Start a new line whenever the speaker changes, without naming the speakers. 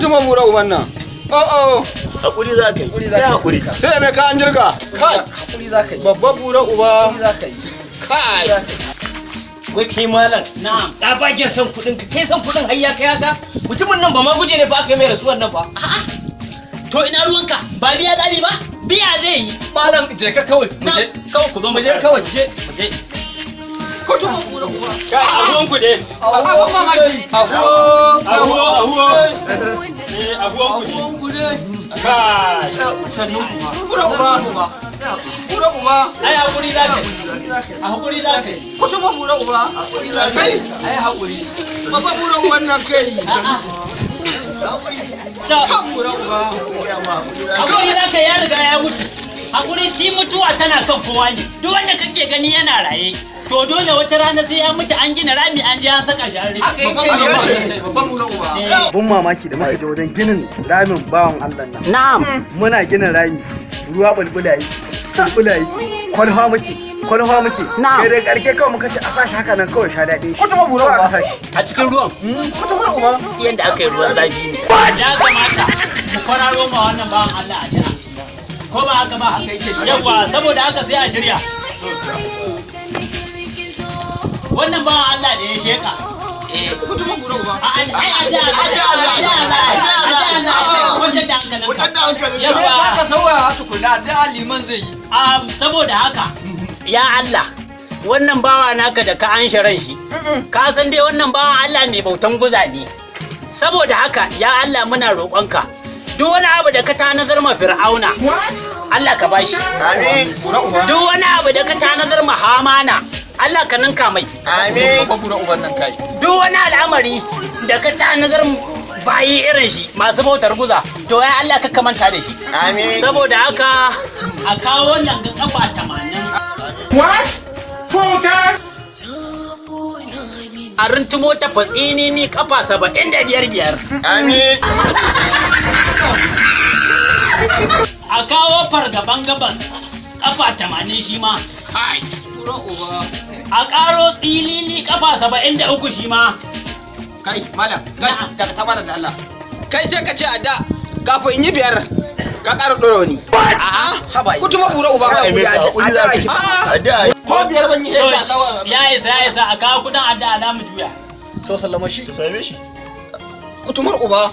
Kutuma bura uban nan. Oh oh.
Hakuri za ka yi, sai hakuri.
Sai mai kayan jirga. Kai.
Hakuri za ka yi.
Babbar bura uba.
Hakuri za ka yi.
Kai.
Wai kai malam.
Na'am.
Tsabagen son kuɗin ka, kai son kuɗin har ya kai haka? Mutumin nan ba ma guje ne fa aka yi mai rasuwan nan fa.
A'a. To ina ruwanka? Ba biya zali ba? Biya zai yi.
Malam, je ka kawai. Mu je.
Kawai ku zo mu
Mu je kawai.
je. Mu je.
Kutuma bura uba.
Kai, ahuwan ku ne.
Abun mamaki.
Ahuwo, ahuwo, ahuwo. Eh, ahuwan ku ne. Kai.
Sannu kuma.
Bura uba. Bura uba.
Ai hakuri za ka yi. A hakuri za ka yi.
Kutuma bura uba. Kai.
Ai hakuri.
Babbar bura uban nan kai.
To,
Kan bura uba.
hakuri za ka, ya riga ya mutu. Hakuri shi mutuwa tana kan kowa ne. Duk wanda kake gani yana raye, to dole wata rana sai ya mutu, an gina rami, an je an saka shi an rufe.
Haka yake ne.
Babbar bura uba.
Eh,
Bun mamaki da muka je wajen ginin ramin bawan Allah nan.
Na'am.
Muna ginin rami, ruwa bulbula yake, bulbula yake, kwalfa muke, kwalfa muke.
Na'am.
Kai da karke kawai muka ce a sa shi haka nan kawai sha daɗin shi.
Kutuma bura
Kawai
uba.
aka sa shi.
A cikin ruwan.
Kutuma uba.
Yanda aka yi ruwan zafi ne. Ya kamata mu kwararo ma wannan bawan Allah a jira. Ko ba haka ba? Yawwa, saboda haka sai a shirya. Wannan bawan Allah da ya sheka. Eh,
Kutuma bura uba.
Ai a da a da a da wajen da hankalinka.
Kwantar da hankalinka.
Yawwa.
Za ka saurara tukuna da liman zai yi.
Saboda haka, ya Allah, wannan bawa naka da ka an ran shi, ka san dai wannan bawan Allah mai bautan guza ne. Saboda haka, ya Allah, muna roƙonka, duk wani abu da ka tanadar ma Fir'auna, Allah ka bashi.
Amin.
Bura uba.
Duk wani abu da ka tanadar ma Hamana, Allah ka ninka mai.
Amin.
Babbar bura uban nan kai.
Duk wani al'amari da ka tanadar bayi irin shi masu bautar guza, to ya Allah ka manta da shi.
Amin.
Saboda haka a kawo langa kafa 80. A runtumo ta fatsini ni kafa 75 biyar.
Amin.
A kawo fargaban gabas kafa 80 shi ma.
Kai. Bura uba.
A karo tsilili kafa 73 shi ma.
Kai, malam, kai, daga tabarar da Allah. Kai sai ka ce a da kafin in yi biyar ka ƙara ɗora wani. A'a,
Haba.
Kutuma bura uba.
Ai, mai ka hakuri za ka yi.
A'a,
Addu'a.
ko biyar ban yi
To,
ta sawa.
ya isa, ya isa, a kawo kudin addu'a za mu juya.
To sallama shi.
Ka same shi.
Kutumar uba.